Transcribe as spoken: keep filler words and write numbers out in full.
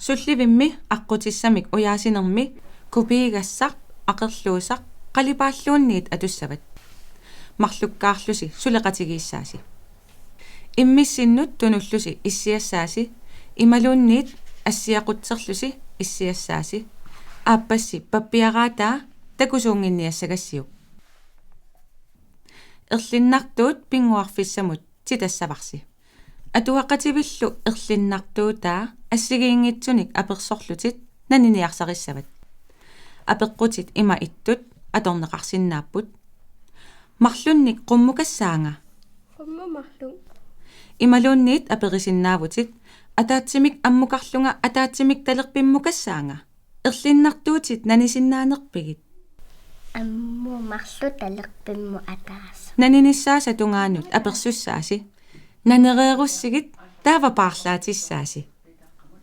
Sullivimmi aqqutissamik ujaasinermi kupiigassaq, aqerluusaq qalipaalluunniit atussavat. Marlukkaarlusi suleqatigiissaasi. Immissinnut tunullusi issiassaasi, imaluunniit assiaqutserlusi issiassaasi. Aappassi pappiaraataa takusuunnginniassagassiuk. Erlinnartuut pinnguarfissamut titassavarsi. Atuaqativillu erlinnartuutaa assigiinngitsunik apersorlutit naniniarsarissavat. Apeqqutit ima ittut atorneqarsinnaapput. Marlunnik qummukassaanga? Qummut marluk. Imaluunniit aperisinnaavatit: Ataatsimik ammukarlunga ataatsimik talerpimmukassaanga? Erlinnartuutit nanisinnaanerpigit? Ammut marluk talerpimmut ataaseq. Naninissaasa tungaanut apersussaasi. Nanereerussigit taava paarlaatissaasi.